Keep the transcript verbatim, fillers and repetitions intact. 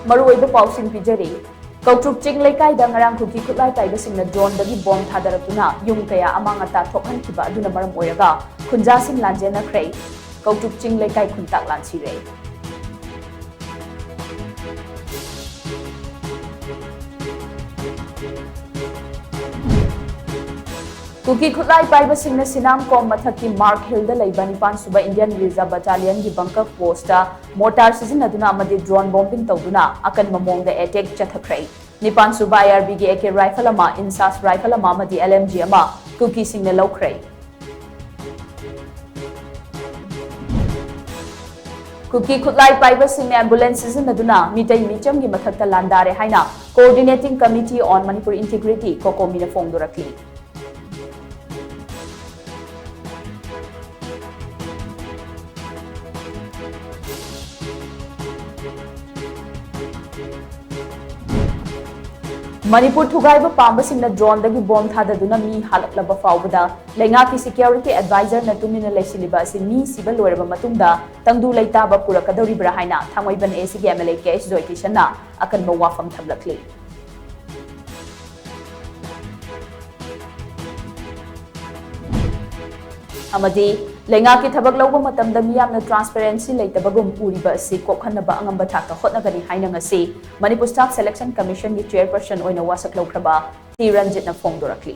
ꯃꯔꯨꯑꯣꯏꯕ ꯄꯥꯎꯁꯤꯡ ꯄꯤꯖꯔꯤ꯫ ꯀꯧꯇ꯭ꯔꯨꯛ ꯆꯤꯡ ꯂꯩꯀꯥꯏꯗ ꯉꯔꯥꯡ ꯀꯨꯀꯤ ꯈꯨꯠꯂꯥꯏ ꯄꯥꯏꯕꯁꯤꯡꯅ ꯗ꯭ꯔꯣꯟꯗꯒꯤ ꯕꯣꯝ ꯊꯥꯗꯔꯛꯇꯨꯅ ꯌꯨꯝ ꯀꯌꯥ ꯑꯃꯥꯡ ꯑꯇꯥ ꯊꯣꯛꯍꯟꯈꯤꯕ ꯑꯗꯨꯅ ꯃꯔꯝ ꯑꯣꯏꯔꯒ ꯈꯨꯟꯖꯥꯁꯤꯡ ꯂꯥꯟꯖꯦꯟꯅꯈ꯭ꯔꯦ꯫ ꯀꯧꯇ꯭ꯔꯨꯛ ꯆꯤꯡ ꯂꯩꯀꯥꯏ ꯈꯨꯟꯇꯥꯛ ꯂꯥꯟꯁꯤꯔꯦ꯫ ꯀꯨꯀꯤ ꯈꯨꯠꯂꯥꯏ ꯄꯥꯏꯕꯁꯤꯡꯅ ꯁꯤꯅꯥꯝꯀꯣꯝ ꯃꯊꯛꯀꯤ ꯃꯥꯔꯛ ꯍꯤꯜꯗ ꯂꯩꯕ ꯅꯤꯄꯥꯟ ꯁꯨꯕ Indian Reserve Battalionꯒꯤ bunker postꯇ mortar ꯁꯤꯖꯤꯟꯅꯗꯨꯅ ꯑꯃꯗꯤ drone bombing ꯇꯧꯗꯨꯅ ꯑꯀꯟꯕ ꯃꯑꯣꯡꯗ attack ꯆꯠꯊꯈ꯭ꯔꯦ꯫ ꯅꯤꯄꯥꯟ ꯁꯨꯕ IRBꯒꯤ AK rifle ꯑꯃ, INSAS rifle ꯑꯃ ꯑꯃꯗꯤ LMG ꯑꯃ ꯀꯨꯀꯤꯁꯤꯡꯅ ꯂꯧꯈ꯭ꯔꯦ꯫ ꯀꯨꯀꯤ ꯈꯨꯠꯂꯥꯏ ꯄꯥꯏꯕꯁꯤꯡꯅ ambulance ꯁꯤꯖꯤꯟꯅꯗꯨꯅ ꯃꯤꯇꯩ ꯃꯤꯆꯝꯒꯤ ꯃꯊꯛꯇ ꯂꯥꯟꯗꯥꯔꯦ ꯍꯥꯏꯅ Coordinating Committee on Manipur Integrity, COCOMIꯅ ꯐꯣꯡꯗꯣꯔꯛꯂꯤ꯫ ꯃꯅꯤꯄꯨꯔ ꯊꯨꯒꯥꯏꯕ ꯄꯥꯝꯕꯁꯤꯡꯅ droneꯗꯒꯤ ꯕꯣꯝ ꯊꯥꯗꯗꯨꯅ ꯃꯤ ꯍꯥꯠꯂꯛꯂꯕ ꯐꯥꯎꯕꯗ ꯂꯩꯉꯥꯛꯀꯤ security advisorꯅ ꯇꯨꯃꯤꯟꯅ ꯂꯩꯁꯤꯜꯂꯤꯕ ꯑꯁꯤ ꯃꯤ ꯁꯤꯕ ꯂꯣꯏꯔꯕ ꯃꯇꯨꯡꯗ ꯇꯪꯗꯨ ꯂꯩꯇꯥꯕ ꯄꯨꯔꯛꯀꯗꯧꯔꯤꯕ꯭ꯔꯥ ꯍꯥꯏꯅ ꯊꯥꯡꯃꯩꯕꯟ ACꯒꯤ MLA ꯀꯦ ꯑꯦꯁ ꯖꯣꯏꯀꯤꯁꯟꯅ ꯑꯀꯟꯕ ꯋꯥꯐꯝ ꯊꯝꯂꯛꯂꯤ꯫ ꯑꯃꯗꯤ ꯂꯩꯉꯥꯛꯀꯤ ꯊꯕꯛ ꯂꯧꯕ ꯃꯇꯝꯗ ꯃꯤꯌꯥꯝꯅ transparency ꯂꯩꯇꯕꯒꯨꯝ ꯎꯔꯤꯕ ꯑꯁꯤ ꯀꯣꯛꯍꯟꯅꯕ ꯑꯉꯝꯕ ꯊꯥꯛꯇ ꯍꯣꯠꯅꯒꯅꯤ ꯍꯥꯏꯅ ꯉꯁꯤ ꯃꯅꯤꯄꯨꯔ Staff Selection Commissionꯒꯤ chairperson ꯑꯣꯏꯅ ꯋꯥꯁꯛ ꯂꯧꯈ꯭ꯔꯕ ꯇꯤ ꯔꯟꯖꯤꯠꯅ ꯐꯣꯡꯗꯣꯔꯛꯂꯤ꯫